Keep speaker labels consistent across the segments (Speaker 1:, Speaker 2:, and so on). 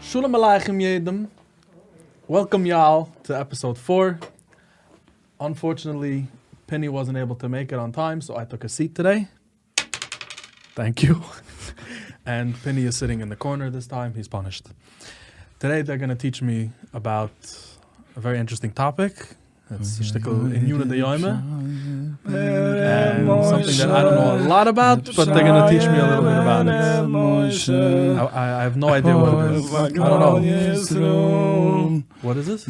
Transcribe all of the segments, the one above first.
Speaker 1: שלום עליכם יעדעם, Welcome y'all to episode 4. Unfortunately, Penny wasn't able to make it on time, so I took a seat today. Thank you. And Penny is sitting in the corner this time. He's punished. Today they're going to teach me about a very interesting topic. It's a shtickle in Yuna de Yoime. And something that I don't know a lot about, but they're going to teach me a little bit about it. I, I have no idea what it is. I don't know. What is this?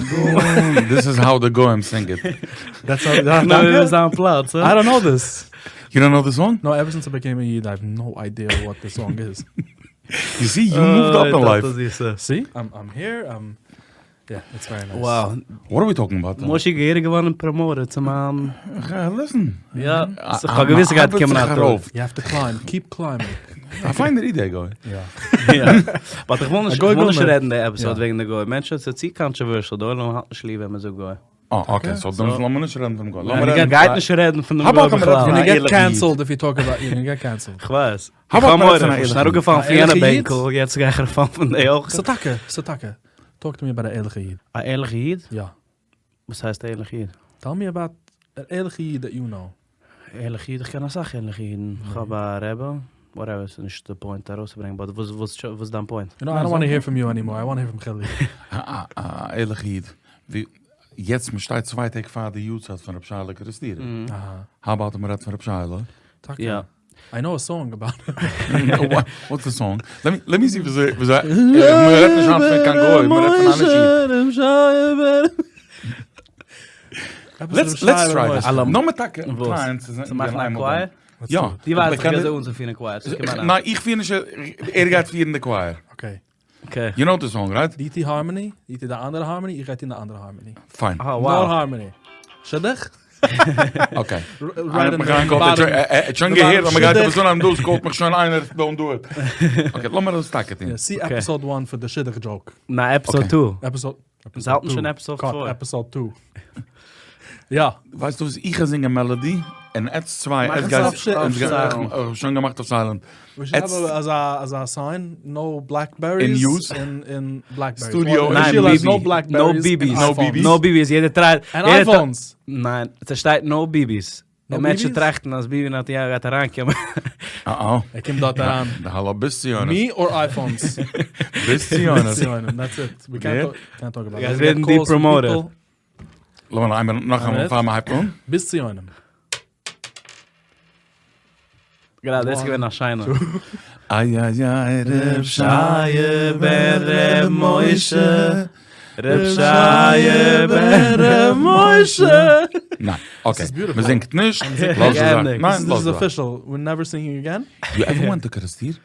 Speaker 2: This is how the Goyim sing it.
Speaker 1: That's how that,
Speaker 3: No, איז דיין פלאץ,
Speaker 1: I don't know this.
Speaker 2: You don't know the song?
Speaker 1: No, ever since I became a Yid, I have no idea what the song is.
Speaker 2: You see, you moved up in life.
Speaker 1: See, I'm, I'm here. I'm, yeah, it's very nice.
Speaker 3: Wow.
Speaker 2: What are we talking about? then?
Speaker 3: Moshe געהעריג געווארן promoted צום מיין...
Speaker 2: Listen.
Speaker 3: יא, איך האב געוואוסט גייט קומען א טאג.
Speaker 1: You have to climb. Keep climbing.
Speaker 2: א פיינער איד, גוי.
Speaker 1: Yeah.
Speaker 3: יא. But איך וויל נישט,
Speaker 1: א גוי
Speaker 3: איך וויל נישט
Speaker 1: גומר.
Speaker 3: רעדן די episode
Speaker 1: יא.
Speaker 3: וועגן די גוי. מענטשן, ס'איז צו controversial, דא עולם האט נישט ליב ווען מ'זאגט גוי.
Speaker 2: אה, okay, so דאן לאמיר נישט רעדן פון גוי. לאמיר
Speaker 3: מען
Speaker 2: רעדן.
Speaker 3: גייט נישט רעדן פון דעם
Speaker 2: How
Speaker 3: גוי
Speaker 2: about
Speaker 3: בכלל.
Speaker 2: מ'רעדט
Speaker 1: You're
Speaker 2: פון
Speaker 1: gonna
Speaker 2: א
Speaker 1: get
Speaker 2: ערליכע איד?
Speaker 1: cancelled if you talk about. You're gonna get cancelled.
Speaker 3: איך ווייס.
Speaker 2: How
Speaker 3: איך
Speaker 2: about
Speaker 3: האב
Speaker 2: מ'רעדט פון א
Speaker 3: מורא, איך בין
Speaker 2: ערליכע איד?
Speaker 3: אראפגעפאלן
Speaker 1: א
Speaker 3: פון יענע
Speaker 1: ערליכע איד?
Speaker 3: בענקל, יעצט גיי איך אראפפאלן פון די אויך.
Speaker 1: ס'טאקע, ס'טאקע. Talk to me about an ערליכע איד.
Speaker 3: א ערליכע איד?
Speaker 1: Yeah.
Speaker 3: וואס הייסט א ערליכע איד?
Speaker 1: Tell me about an ערליכע איד that you know.
Speaker 3: ערליכע איד, איך קען א סאך ערליכע אידן. איך האב א רבי, whatever, ס'איז נישט די point ארויסצוברענגען, but וואס, וואס, וואס איז דיין point?
Speaker 1: You know, I don't want to hear from you anymore. I want to hear from Chili.
Speaker 2: א ערליכע איד. ווי יעצט מ'שטייט צוויי טעג פאר די יארצייט פון רב שייעלע קערעסטירער.
Speaker 1: Aha.
Speaker 2: How about מ'רעדט פון רב שייעלע?
Speaker 1: טאקע.
Speaker 3: יא.
Speaker 1: I know a song about it.
Speaker 2: What's the song? Let me let me see ווי אזוי מ'רעדט נישט היינט פון קיין גוי, מ'רעדט פון אן איד. Let's let's try this.
Speaker 3: אלע-
Speaker 2: נאר מיט טאקע
Speaker 3: וואס?
Speaker 2: trying צו
Speaker 3: צו מאכן א choir?
Speaker 2: יא.
Speaker 3: דו ווייסט איך גיי אנצופירן א choir. ס'קומט אריין.
Speaker 2: ניין, איך פיר נישט, ער גייט פירן די choir.
Speaker 1: Okay.
Speaker 3: Okay.
Speaker 2: You know the song, right?
Speaker 1: דו טו harmony, דו טו די אנדערע harmony, איך גיי טון די אנדערע harmony.
Speaker 2: Fine.
Speaker 3: Ah,
Speaker 1: No
Speaker 3: wow.
Speaker 1: harmony. שידוך?
Speaker 2: Okay.
Speaker 1: Right in the bottom.
Speaker 2: שוין
Speaker 1: the
Speaker 2: געהערט,
Speaker 1: bottom
Speaker 2: אז מ'גייט
Speaker 1: שידוך.
Speaker 2: עפעס אנהייבן דאס קאלט מיך שוין איינער, don't do it. Okay, לאמיר דאס טאקע טון.
Speaker 1: Yeah, see
Speaker 3: Okay.
Speaker 1: episode 1 for the שידוך joke.
Speaker 3: נא, episode
Speaker 2: Okay.
Speaker 3: 2.
Speaker 1: Episode
Speaker 3: מיר האלטן שוין
Speaker 1: two.
Speaker 3: episode
Speaker 1: Cut,
Speaker 3: 4.
Speaker 1: episode 2. יא.
Speaker 2: ווייסטו וואס, איך זינג א melody, און עטס צוויי,
Speaker 3: מאך
Speaker 2: עטס
Speaker 3: עס
Speaker 2: גייט,
Speaker 3: אויף
Speaker 2: עטס
Speaker 3: אויף
Speaker 2: גייט-
Speaker 3: silent.
Speaker 2: איך האב שוין געמאכט אויף silent.
Speaker 1: We should have
Speaker 2: עטס-
Speaker 1: a, as a as a sign, no blackberries
Speaker 2: In use?
Speaker 1: in in blackberries.
Speaker 2: Studio.
Speaker 1: Well,
Speaker 3: ניין,
Speaker 1: Israel has
Speaker 3: BB.
Speaker 1: no blackberries.
Speaker 3: No BBs.
Speaker 1: and
Speaker 2: No
Speaker 1: iPhones.
Speaker 2: BBs.
Speaker 3: No BBs, יעדער try ט.
Speaker 1: And
Speaker 3: יעדער try-
Speaker 1: iPhones.
Speaker 3: ניין, ס'שטייט no BBs.
Speaker 1: No
Speaker 3: די מענטשן
Speaker 1: BBs?
Speaker 3: טראכטן, אז ביבי נתניהו גייט אריינקומען.
Speaker 2: אה,
Speaker 1: ער קומט דארט אריין.
Speaker 2: האלא, ביסט ציונות.
Speaker 1: Me or iPhones?
Speaker 2: ביסט ציונות.
Speaker 1: ציונים, That's it. We can't,
Speaker 2: Yeah.
Speaker 1: talk, can't talk about
Speaker 3: Guys
Speaker 1: it. We
Speaker 3: werden
Speaker 1: get calls from
Speaker 3: depromoted.
Speaker 1: people.
Speaker 2: לאמיר איינמאל נאך איינמאל פאר מ'הייבט אן.
Speaker 1: ביז ציונים.
Speaker 3: גראדע, דאס איז געווען א שיינע.
Speaker 2: איי איי איי, רב
Speaker 3: שייע בן רב משה, רב שייע בן רב משה.
Speaker 2: ניין, okay.
Speaker 1: is beautiful.
Speaker 2: מ'זינגט נישט. לאז עס זיין.
Speaker 3: געענדיגט.
Speaker 2: ניין,
Speaker 1: This is
Speaker 2: לאז עס זיין.
Speaker 1: official. We're never singing again.
Speaker 2: You ever went to Kerestir?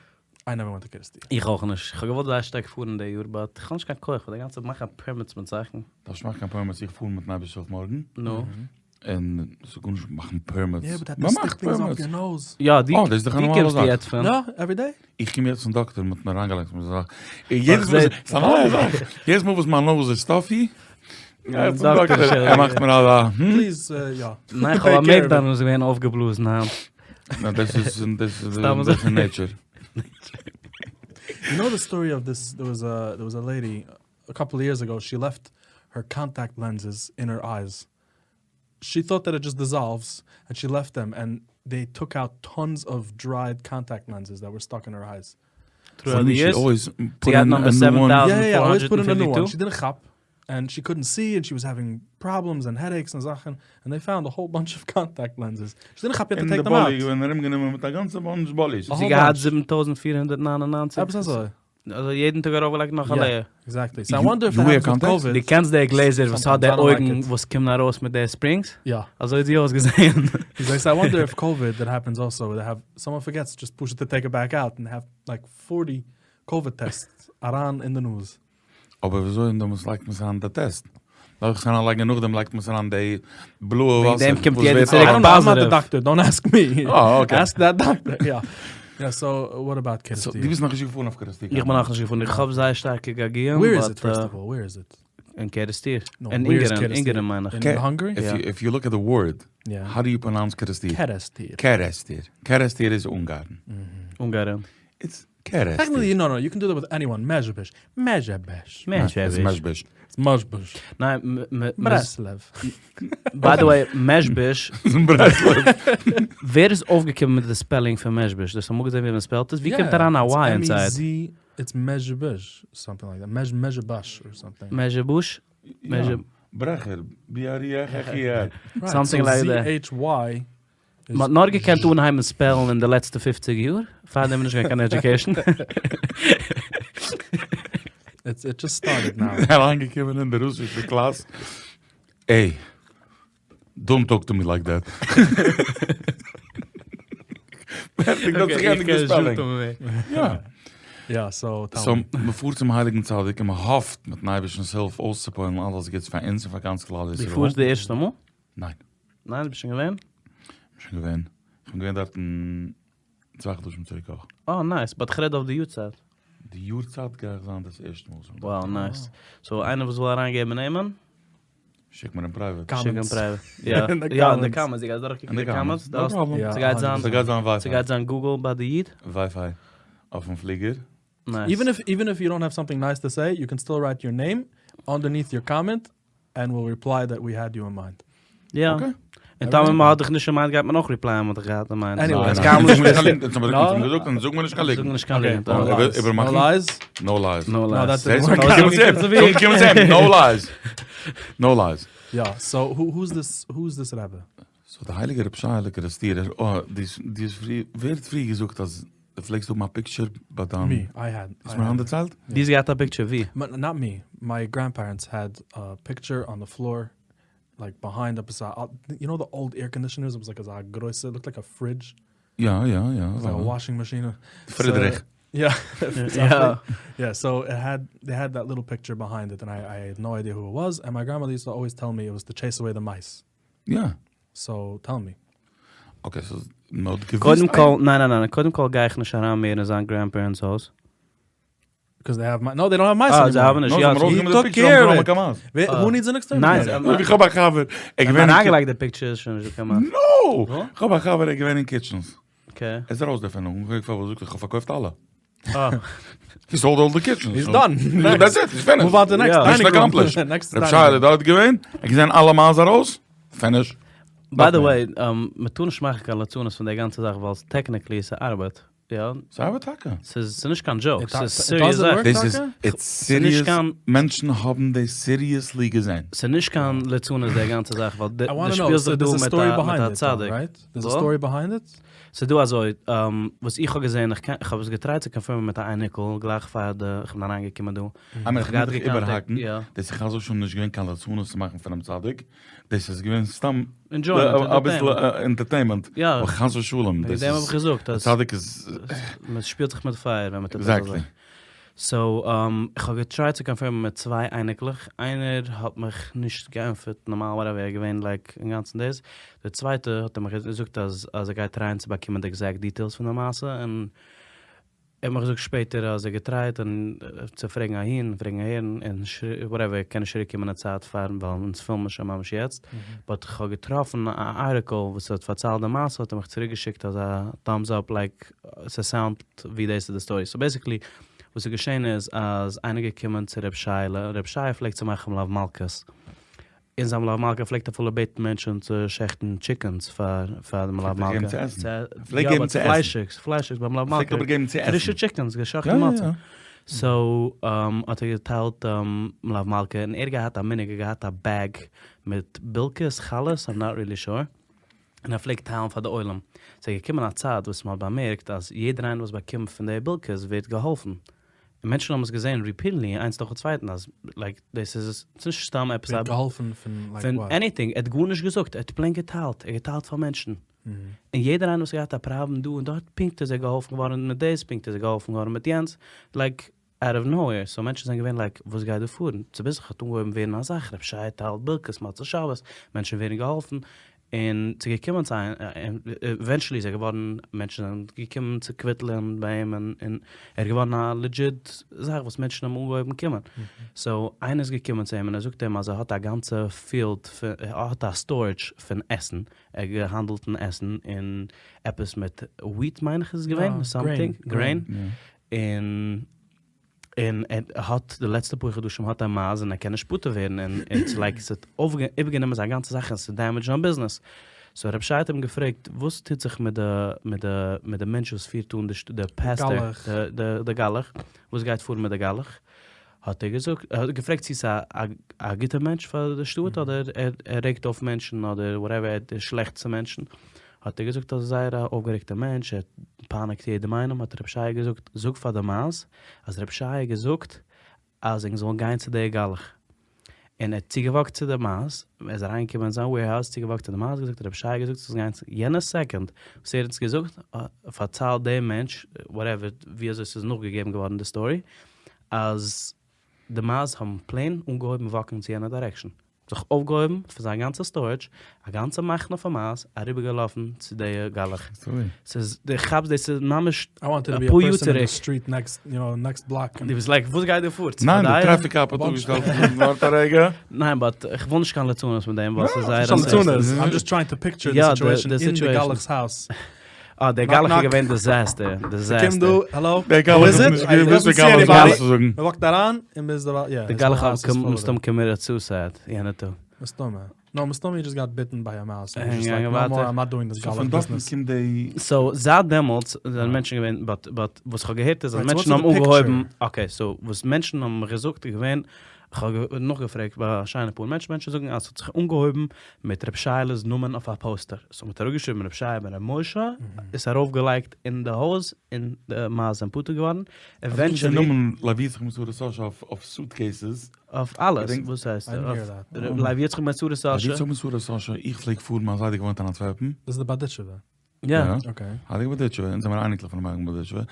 Speaker 1: I never went to Kerestir.
Speaker 3: איך אויך נישט. איך האב געוואלט זייער שטארק פארן די יאר, but איך האב נישט קיין כח, די גאנצע מאכן permits מיט זאכן.
Speaker 2: דארפסט מאכן קיין permits, איך פאר מיטן אייבערשטנ'ס הילף מארגן.
Speaker 3: No.
Speaker 2: און ס'קען נישט מאכן permits.
Speaker 1: Yeah, but that
Speaker 2: מען
Speaker 1: stick
Speaker 2: מאכט
Speaker 1: things up
Speaker 2: permits.
Speaker 1: your nose.
Speaker 3: יא, די
Speaker 2: Oh, דאס איז דאך א
Speaker 3: די
Speaker 2: נארמאלע
Speaker 3: קומסט
Speaker 2: זאך.
Speaker 3: יעצט פון.
Speaker 1: No, every day?
Speaker 2: איך קום יעצט צום דאקטער מ'האט מיר אריינגעלייגט מיט אזא זאך. יעדעס מאל,
Speaker 3: זעט-
Speaker 2: ס'איז א נייע זאך. יעדעס מאל וואס מיין nose איז stuffy, גיי איך צום
Speaker 3: דאקטער
Speaker 2: דאקטער,
Speaker 3: שעלט,
Speaker 2: ער מאכט מיר אזא,
Speaker 1: Please, יא.
Speaker 3: ניין, איך האב א
Speaker 1: Take care of
Speaker 3: meltdown, איז געווען אויפגעבלאזן היינט.
Speaker 2: נא, דאס איז, דאס איז,
Speaker 3: סתם
Speaker 2: דאס
Speaker 3: אזוי.
Speaker 2: איז nature.
Speaker 1: You know the story of this? There was a there was a lady a couple of years ago. She left her contact lenses in her eyes. She thought that it just dissolves, and she left them, and they took out tons of dried contact lenses that were stuck in her eyes.
Speaker 3: Throughout the
Speaker 2: She
Speaker 3: years.
Speaker 2: always put
Speaker 3: had
Speaker 2: in
Speaker 3: number
Speaker 2: a new one.
Speaker 3: 7,000.
Speaker 1: Yeah, yeah, yeah, always put in a new one.
Speaker 3: 452?
Speaker 1: She didn't chap, and she couldn't see, and she was having problems and headaches and זאכן, and they found a whole bunch of contact lenses. She didn't chap, you had
Speaker 2: אין
Speaker 1: to
Speaker 2: די
Speaker 1: take them out.
Speaker 2: באלי, געווען ארומגענומען מיט א גאנצע bunch באליס.
Speaker 1: A
Speaker 3: זי
Speaker 1: whole
Speaker 3: געהאט
Speaker 1: bunch.
Speaker 3: 7499.
Speaker 1: עפעס אזוי.
Speaker 3: אלזא יעדן טאג ארויפגעלייגט נאך א
Speaker 1: Yeah.
Speaker 3: layer.
Speaker 1: Exactly. So I
Speaker 2: You-
Speaker 1: wonder if
Speaker 2: you
Speaker 1: that
Speaker 2: wear
Speaker 1: happens with
Speaker 2: contacts?
Speaker 1: COVID.
Speaker 3: דו קענסט די גלעזער, וואס האט
Speaker 1: Sometimes
Speaker 3: די
Speaker 1: I don't like
Speaker 3: אויגן,
Speaker 1: it.
Speaker 3: וואס קומען ארויס מיט די springs?
Speaker 1: Yeah.
Speaker 3: אזוי האט זי אויסגעזען.
Speaker 1: He's like, so I wonder if COVID that happens also, they have someone forgets just push it to take it back out and have like 40 COVID tests אריין in the news.
Speaker 2: אבער וויאזוי און דעמאלטס לייגט מען עס אריין די test? דארף איך שוין לייגן, נאכדעם לייגט מען עס אריין די בלויע
Speaker 3: וועגן
Speaker 2: וואסער.
Speaker 3: דעם קומט
Speaker 2: וואס
Speaker 3: יעדער
Speaker 2: ווערט
Speaker 3: צוריק
Speaker 1: I don't know, I'm not the
Speaker 3: positive.
Speaker 1: doctor. Don't ask me.
Speaker 2: Oh, okay.
Speaker 1: Ask that doctor. Yeah. Yeah, so what about
Speaker 2: So,
Speaker 1: Kerestir?
Speaker 2: דו ביסט נאך נישט געפארן אויף Kerestir?
Speaker 3: איך בין נאך נישט געפארן. איך האב זייער שטארקע געגועים.
Speaker 1: Where is
Speaker 3: but,
Speaker 1: it, first
Speaker 3: uh,
Speaker 1: of all? Where is it?
Speaker 3: אין Kerestir.
Speaker 1: No,
Speaker 3: אין
Speaker 1: where is
Speaker 3: אונגארן,
Speaker 1: Kerestir?
Speaker 3: אונגארן מיין איך.
Speaker 1: In
Speaker 2: Ke-
Speaker 1: Hungary?
Speaker 2: If,
Speaker 3: Yeah.
Speaker 2: you, if you look at the word,
Speaker 1: Yeah.
Speaker 2: how do you pronounce Kerestir?
Speaker 1: Kerestir.
Speaker 2: Kerestir. Kerestir איז אונגארן.
Speaker 3: אונגארן.
Speaker 2: It's. קערעסטיר.
Speaker 1: Technically, no, no, you can do that with anyone. Mezhebish. Mezhebish.
Speaker 3: Mezhebish.
Speaker 1: It's Mezhebish.
Speaker 3: ניין, מ...
Speaker 1: Breslev.
Speaker 3: By the way, Mezhebish.
Speaker 2: Breslev.
Speaker 3: ווער איז אויפגעקומען מיט די spelling פון Mezhebish? דו האסט אמאל געזען ווי מען spell ט עס? ווי קומט אריין א Y inside?
Speaker 1: M-E-Z, it's Mezhebish, something like that. Mezh, Mezhebush or something.
Speaker 3: Mezhebush?
Speaker 2: Mezhe... ברעכער, B-R-E-H-E-R.
Speaker 3: Something like that.
Speaker 1: Z-H-Y.
Speaker 3: מען האט נאר געקענט אנהייבן spell ן אין די לעצטע פופציג יאר, פארדעם איז נישט געווען קיין education.
Speaker 1: It's it just started now.
Speaker 2: אריינגעקומען אין די רוסישע קלאס, עי, don't talk to me like that. פערטיג, דאס איז געענדיגט די spelling. יא.
Speaker 1: יא, so tell
Speaker 2: so
Speaker 1: me.
Speaker 2: מען פארט צום הייליגן צדיק און מען האפט מיטן אייבערשטנ'ס הילף אויסצופועלן אלעס גוטס פאר אונז און פאר גאנץ כלל ישראל.
Speaker 3: דו פארסט די ערשטע מאל?
Speaker 2: ניין.
Speaker 3: ניין, דו ביסט שוין געווען?
Speaker 2: שוין געווען. איך בין געווען דארטן צוויי חדשים צוריק אויך.
Speaker 3: אה nice, but כ'רעד אויף די יארצייט.
Speaker 2: די יארצייט גיי איך זיין דאס ערשטע מאל שוין.
Speaker 3: Wow nice. So איינער וואס וויל אריינגעבן נעמען?
Speaker 2: שיק מיר אין private.
Speaker 3: שיק אין private. יא, יא אין די comments, דו גייסט דורכקוקן די comments?
Speaker 2: No problem.
Speaker 3: ס'גייט זיין,
Speaker 2: ס'גייט זיין ווייפיי.
Speaker 3: ס'גייט זיין Google ביי די איד?
Speaker 2: ווייפיי אויפן פליגער.
Speaker 3: Nice.
Speaker 1: Even if even if you don't have something nice to say, you can still write your name underneath your comment and we'll reply that we had you in mind.
Speaker 3: יא. און טאמער מען האט דיך נישט אין mind גייט מען אויך reply ען מען האט דיך געהאט אין mind.
Speaker 1: Anyway.
Speaker 3: עס קאם נישט
Speaker 2: נישט קיין ליגנט. זאג מיר נישט קיין ליגנט.
Speaker 3: זאג מיר נישט קיין ליגנט.
Speaker 2: איבערמאכן.
Speaker 1: No lies.
Speaker 2: No lies.
Speaker 3: No lies.
Speaker 2: No lies. No lies.
Speaker 1: יא, so who's this who's this רבי?
Speaker 2: So דער הייליגער רבי שייעלע קערעסטירער, אה, דו האסט פריער, ווער האט פריער געזאגט אז דו פלעגסט האבן א picture ביי דיין.
Speaker 1: Me, I had.
Speaker 2: האסט מיר היינט דערציילט?
Speaker 3: דו האסט געהאט א picture ווי?
Speaker 1: Not me, my grandparents had a picture on the floor, like behind עפעס א, you know the old air conditioners, עפעס like אזא גרויסע, looked like a fridge.
Speaker 2: יא יא יא.
Speaker 1: Like a washing machine.
Speaker 2: פרידריך.
Speaker 1: יא. יא, so it had, they had that little picture behind it, and I had no idea who it was, and my grandmother used to always tell me it was to chase away the mice.
Speaker 2: יא.
Speaker 1: So tell me.
Speaker 2: Okay, so מען האט געוואוסט.
Speaker 3: קודם כל, ניין ניין ניין, קודם כל גיי איך נישט אריין מער אין זיין grandparents הויז.
Speaker 1: Because they have mice, no they don't have mice
Speaker 3: אה,
Speaker 1: anymore.
Speaker 3: זיי האבן נישט, יא.
Speaker 2: נאר זיי האבן ארויסגענומען די picture האבן זיי קיין מייז.
Speaker 1: Who needs an exterminator?
Speaker 3: ניין,
Speaker 2: איך האב א חבר, ער געווען.
Speaker 3: אריינגעלייגט די picture איז שוין נישטא קיין מייז.
Speaker 2: No! איך האב א חבר ער געווען אין kitchens.
Speaker 3: Okay.
Speaker 2: ער איז ארויס דערפון און געפרעגט פארוואס זאגט ער איך האב פארקויפט אלע. He sold all the kitchens.
Speaker 1: He's done.
Speaker 2: That's it, he's finished.
Speaker 1: Move on to next
Speaker 2: Mission accomplished. רב שייעלע איז דארט געווען, ער האט געזען אלע מייז ארויס, finish.
Speaker 3: By the way, מען טאר נישט מאכן קיין ליצנות פון די גאנצע זאך ווייל technically ס'ארבעט, יא?
Speaker 2: ס'ארבעט טאקע.
Speaker 3: ס'איז נישט קיין joke, ס'איז serious זאך.
Speaker 2: דאס איז, it's serious, מענטשן האבן דאס seriously געזען.
Speaker 3: ס'איז נישט קיין ליצנות די גאנצע זאך ווייל דו שפילסט זיך דא מיט א צדיק.
Speaker 1: There's a story behind it?
Speaker 3: ס'איז דא אזוי, וואס איך האב געזען, איך האב עס גע try ט צו confirm ען מיט א אייניקל גלייך פאר די איך בין אריינגעקומען דא.
Speaker 2: איינמאל איך גיי דיך איבערהאקן, דאס איז חס ושלום נישט געווען קיין לצנות צו מאכן פונעם צדיק, דאס איז געווען סתם אביסל entertainment, אבער חס ושלום, דאס איז, דער צדיק איז.
Speaker 3: מען שפילט זיך מיט פייער ווען מען טוט אזא זאך. So איך האב גע try ט צו confirm ען מיט צוויי אייניקלעך, איינער האט מיך נישט געענטפערט נארמאל whatever, ער איז געווען like אינגאנצן דאס, די צווייטע האט ער מיך געזאגט אז אז ער גייט try ען צו באקומען די exact details פון די מעשה, און ער האט מיך געזאגט שפעטער אז ער גע try ט און צו פרעגן אהין פרעגן אהער און whatever ער קען נישט צוריק קומען אין צייט פארן ווייל אונז film ען שוין ממש יעצט, but איך האב געטראפן א article וואס האט פארציילט די מעשה האט ער מיך צוריק געשיקט אזא thumbs up like ס' sound ט ווי דאס איז די story. So basically וואס איז געשען איז אז איינער געקומען צו ר' שייעלע, ר' שייע פלעגט צו מאכן מלוה מלכה'ס, אין זיין מלוה מלכה פלעגט אפילו בעטן מענטשען צו שעכטן chickens פאר פאר די מלוה מלכה.
Speaker 2: פלעגט ער געבן צו עסן. פלעגט געבן צו עסן.
Speaker 3: פליישיגס, פליישיגס ביים מלוה מלכה.
Speaker 2: פלעגט אבער געבן צו עסן.
Speaker 3: פרישע chickens, געשאכטן מצה. So האט ער געטיילט מלוה מלכה און ער געהאט א מנהג, ער געהאט א bag מיט בילקעס, חלות, I'm not really sure. און ער פלעגט טיילן פאר די עולם. ס'איז געקומען א צייט וואס מ'האט באמערקט אז יעדער איינער וואס באקומט פון די בילקעס ווערט געהאלפן. און מענטשן האבן עס געזען repeatedly איינס נאכן צווייטן אז like דאס איז נישט סתם עפעס א.
Speaker 1: ווערט געהאלפן פון like
Speaker 3: פון
Speaker 1: what?
Speaker 3: Anything. ער האט גארנישט געזאגט. ער האט plain געטיילט. ער האט געטיילט פאר מענטשן. און יעדער איינער וואס האט געהאט א פראבלעם דא און דארט, פונקט איז ער געהאלפן געווארן מיט דאס, פונקט איז ער געהאלפן געווארן מיט יענץ. Like out of nowhere, so מענטשן זענען געווען like וואס גייט דא פאר? צוביסלעך האט אנגעהויבן ווערן א זאך, רב שייע טיילט בילקעס מוצאי שבת, מענטשן ווערן געהאלפן, און ס'איז געקומען צו eventually איז ער געווארן, מענטשן זענען געקומען צו קוויטלען ביי אים און און ער איז געווארן א legit זאך וואס מענטשן האבן אנגעהויבן קומען, so איינער איז געקומען צו אים און ער זאגט אים אז ער האט א גאנצע field פון, ער האט א storage פון עסן, ער האט געהאנדלט אין עסן און עפעס מיט wheat מיין איך איז עס געווען, something, grain. און און ער האט די לעצטע פאר חדשים האט ער מייז און ער קען נישט פטור ווערן און און ס'איז לייק ס'האט איבערגענומען זיין גאנצע זאך און ס'דעמעדזשט זיין ביזנעס. סאו רב שי האט אים געפרעגט וואס טוט זיך מיט די מיט די מיט די מענטש וואס פירט אן די די פעסטער די די גלח וואס גייט פאר מיט די גלח? האט ער געזאגט ער האט געפרעגט צו ס'איז א א גוטע מענטש פאר די שטאט אדער ער ער רעגט אויף מענטשן אדער וואטעווער ער איז שלעכט צו מענטשן. האט ער געזאגט אז ער איז זייער א אויפגערעגטע מענטש, ער פייניגט יעדעם איינעם, האט רב שייע געזאגט, זאג פאר די מייז אז רב שייע האט געזאגט אז ענק זאלן גיין צו די גלח, און ער האט צוגעוואקט צו די מייז, ער איז אריינגעקומען אין זיין וועירהאוז, צוגעוואקט צו די מייז, געזאגט רב שייע האט געזאגט זאלסט גיין צו, יענע סעקאנד וואס ער האט עס געזאגט, פארציילט דער מענטש, וואטעווער, ווי אזוי ס'איז נאכגעגעבן געווארן די סטארי, אז די מייז האבן פלעין אנגעהויבן וואקן צו יענע דירעקשאן. זיך אויפגעהויבן פון זיין גאנצע סטארעדזש, א גאנצע מחנה פון מייז אריבערגעלאפן צו די גלח. ס'איז, דו כאפסט דאס איז ממש
Speaker 1: אפאר יאר צוריק.
Speaker 3: דו ביסט לייק וואס גייט דא פאר?
Speaker 2: ניין די טרעפיק קאפ האט אפגעשטעלט ווארט א רגע.
Speaker 3: ניין באט איך וויל נישט קיין לצנות מיט דעם ווייל ס'איז זייער
Speaker 1: יא די סיטועשאן.
Speaker 3: אה, דער גלח איז געווען דיזעסטער, דיזעסטער.
Speaker 1: קום דא, העלא,
Speaker 2: דער גלח האט נישט געוואוסט וואס דער גלח האט צו זאגן.
Speaker 1: מען וואקט אריין און מ'איז דערווייל, יא.
Speaker 3: דער גלח האט מסתם קאמיטעד סוסייד יענע טאג.
Speaker 1: מסתמא. נאו, מסתמא הי דזשאסט גאט ביטן ביי א מאוס. און דזשאסט לייק, נאו מאר, איים נאט דואינג דיס גלח ביזנעס.
Speaker 2: סאו פון דארטן קומט די.
Speaker 3: סאו זייט דעמאלטס זענען מענטשן געווען, באט, באט, וואס כ'האב געהערט איז אז מענטשן האבן אנגעהויבן, אקעי, סאו וואס מענטשן האבן מיך געזאגט איז געווען, כ'האב נאכגעפרעגט ביי א שיינע פאר מענטשן, מענטשן זאגן אז ס'האט זיך אנגעהויבן מיט ר' שייעלע'ס נאמען אויף א פאוסטער, סאו מ'האט אראפגעשריבן ר' שייע בן ר' משה, עס ארויפגעלייגט אין די הויז און די מייז זענען פטור געווארן,
Speaker 2: עווענטשעלי. די נאמען לוי יצחק בן שרה סאשא אויף סוטקעיסעס.
Speaker 3: אויף אלעס, וואס הייסט? לוי יצחק בן שרה סאשא.
Speaker 2: לוי יצחק בן שרה סאשא, איך פלעג פארן, מיין זיידע געוואוינט אין אנטווערפן.
Speaker 1: דאס איז די בארדיטשובער?
Speaker 3: יא.
Speaker 1: אקעי.
Speaker 2: הייליגע בארדיטשובער, אונז זעמיר אייניקלעך פונעם הייליגן בארדיטשובער.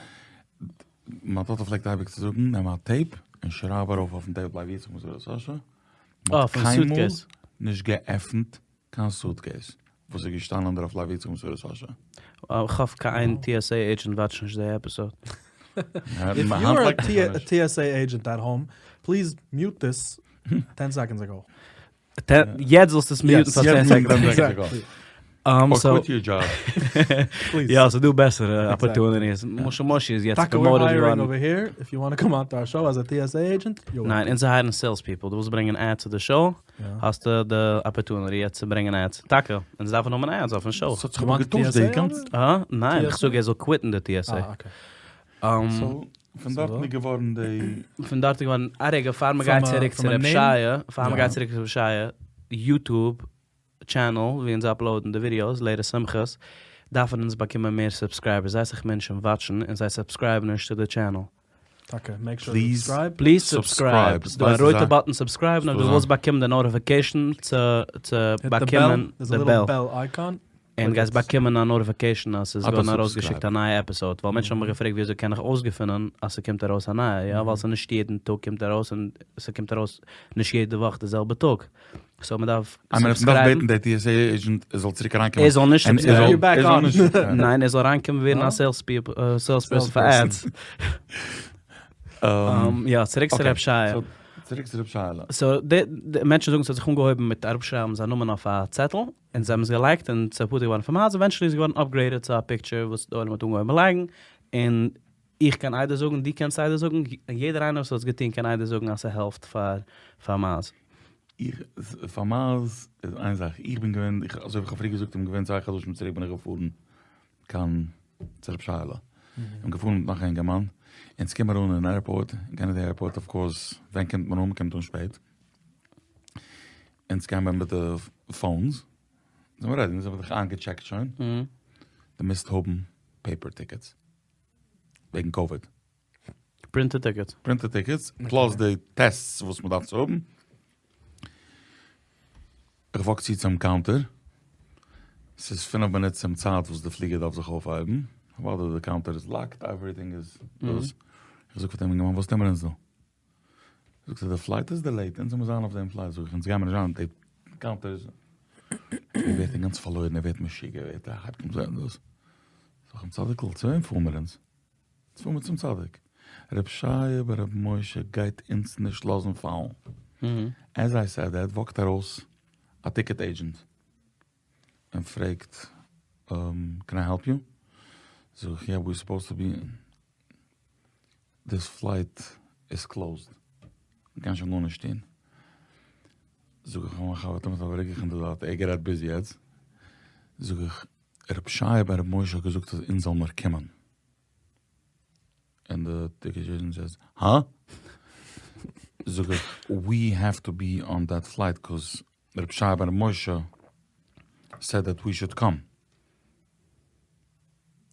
Speaker 2: מיין טאטע פלעגט אייביג צו זאגן, נעם א טעיפ און שרייב ארויף אויפן טעיפ לוי יצחק בן שרה סאשא. מ'האט קיינמאל נישט געעפנט קיין סוטקעיס וואס איז געשטאנען דערויף לוי יצחק בן שרה סאשא.
Speaker 3: איך האף קיין איין TSA עידזשענט וואטשט נישט די עפיסאד.
Speaker 1: איף יו אר א TSA עידזשענט עט האום, פליז מיוט דיס טען סעקאנדס עגאו.
Speaker 3: יעצט זאלסטו עס מיוטן פאר צען סעקונדעס.
Speaker 2: אר קוויט יור דזשאב.
Speaker 3: יא, ס'איז דא בעסערע אפערטוניטיס. משה משה איז יעצט פראמאוטעד געווארן. ניין, אונז הייערן סעילס פיפל. דו ווילסט ברענגען עדס צו די שאו, האסטו די אפערטוניטי יעצט צו ברענגען עדס. טאקע, אונז דארפן האבן עדס אויפן שאו.
Speaker 2: ס'האט זיך אבער געטוישט די גאנצע.
Speaker 3: הא? ניין, איך זאג ער זאל קוויטן די TSA.
Speaker 2: פון דארטן איז געווארן די.
Speaker 3: פון דארט איז געווארן, א רגע פאר מ'גייט צוריק צו רב שייע, פאר מ'גייט צוריק צו רב שייע, יוטוב טשענעל ווי אונז אפלאודן די ווידיאוס, לעיטעסט שמחות, דארפן אונז באקומען מער סובסקרייבערס, זייער אסאך מענטשן וואטשן און זיי סובסקרייבן נישט צו די טשענעל.
Speaker 1: טאקע, מעיק שור טו סובסקרייב.
Speaker 3: פליז סובסקרייב, ס'דא א רויטע באטן סובסקרייב, אויב דו ווילסט באקומען די נאטיפיקעישן צו צו באקומען די בעל. און גייסט באקומען א נאטיפיקעישן אז ס'איז געווארן ארויסגעשיקט א נייע עפיסאד, ווייל מענטשן האבן מיך געפרעגט ווי אזוי קען איך אויסגעפינען אז ס'קומט ארויס א נייע, יא ווייל ס'איז נישט יעדן טאג קומט ארויס און ס'קומט ארויס נישט יעדע וואך די זעלבע טאג, סאו מ'דארף
Speaker 2: סובסקרייבן. מ'דארף בעטן די TSA עידזשענט ער זאל צוריק אריינקומען.
Speaker 3: ער זאל נישט סובסקרייבן. ניין ער זאל אריינקומען ווערן א סעילס פערסאן פאר עדס. יא צוריק צו רב שייע.
Speaker 2: צוריק צו רב שייעלע.
Speaker 3: סאו די מענטשן זאגן ס'האט זיך אנגעהויבן מיט אראפשרייבן זיין נאמען אויף א צעטל. און זיי האבן עס געלייגט און ס'איז פטור געווארן פון מייז, עווענטשעלי איז געווארן אפגרעידעד צו א פיקטשער וואס די עולם האט אנגעהויבן לייגן, און איך קען עדות זאגן, דו קענסט עדות זאגן, יעדער איינער וואס האט עס געטון קען עדות זאגן אז ס'העלפט פאר פאר מייז.
Speaker 2: איך, פאר מייז איז איין זאך, איך בין געווען, איך, אזוי ווי איך האב פריער געזאגט, איך בין געווען צוויי חדשים צוריק בין איך געפארן קיין צו רב שייעלע, איך בין געפארן מיט נאך א אינגערמאן, אונז קומען אן אין עירפארט, אין קענעדי עירפארט, אוו קאורס, ווען קומט מען אן? מ'קומט אן שפעט. אונז גייען מיר מיט די פאונס, זעמיר רעדי, אונז האבן זיך איינגעטשעקט שוין, דו מוזט האבן פעיפער טיקעטס, וועגן קאוויד.
Speaker 3: פרינטעד טיקעטס.
Speaker 2: פרינטעד טיקעטס, פלאס די טעסטס וואס מען דארף צו האבן. איך וואק צו צום קאונטער, ס'איז פינף מינוט צום צייט וואס די פליגער דארף זיך אויפהייבן, אוודאי די קאונטער איז לאקד, עווריטינג איז דאס, איך זאג פאר דעם אינגערמאן וואס טוען מיר אונז דא? זאגט ער די פלייט איז דילעיט אונז מוז זיין אויף דעם פלייט זאג איך אונז גיימער נישט זיין די קאונטער איז ער ווערט אינגאנצן פארלוירן ער ווערט משוגע ער ווערט ער הייבט אן זען דאס זאג איך אים צדיק'ל צו וועם פארן מיר אונז? אונז פארן מיר צום צדיק ר' שייע בן ר' משה גייט אונז נישט לאזן פאלן עז איי סעד דעט וואקט ארויס א טיקעט עידזשענט און פרעגט קען איי העלפ יו? זאג איך יא ווי סופאוזד טו בי. דיס פלייט איז קלאוזד, מ'קען שוין גארנישט טון. זאג איך פאר מיין חבר תמיד פארברעג איך אין די זייט, ער גערעדט ביז יעצט, זאג איך, ר' שייע בן ר' משה האט געזאגט אז אונז זאל מיר קומען. און די טיקעט עידזשענט סעיז, הא? זאג איך, ווי העוו טו בי אן דעט פלייט קאז ר' שייע בן ר' משה סעד דעט ווי שוד קאם. איי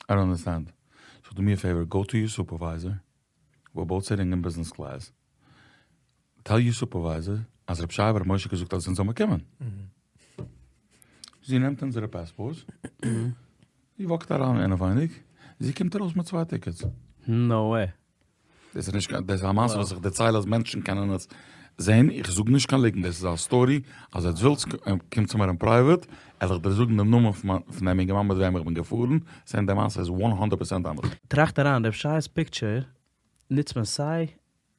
Speaker 2: דאנט אנדערסטענד. סאו דו מי א פעיווער, גאו טו יור סופערווייזער, ווער באוט סיטינג אין ביזנעס קלעס, טעל יור סופערווייזער אז ר' שייע בן ר' משה האט געזאגט אז אונז זאל מיר קומען. זי נעמט אונזערע פעספארטס, זי וואקט אריין אינעווייניג, זי קומט ארויס מיט צוויי טיקעטס.
Speaker 3: נאו וועי.
Speaker 2: דאס איז נישט קיין, דאס איז א מעשה וואס איך דערצייל אז מענטשן קענען עס זען, איך זאג נישט קיין ליגנט, דאס איז א סטארי, אז עטס ווילטס קומט צו מיר אין פרייוועט, על איך דיר זאגן דעם נאמען פון דעם אינגערמאן מיט וועם איך בין געפארן, זען די מעשה איז וואן הונדערט פערסענט אמת.
Speaker 3: טראכט אריין, רב שייע'ס פיקטשער נוצט מען סיי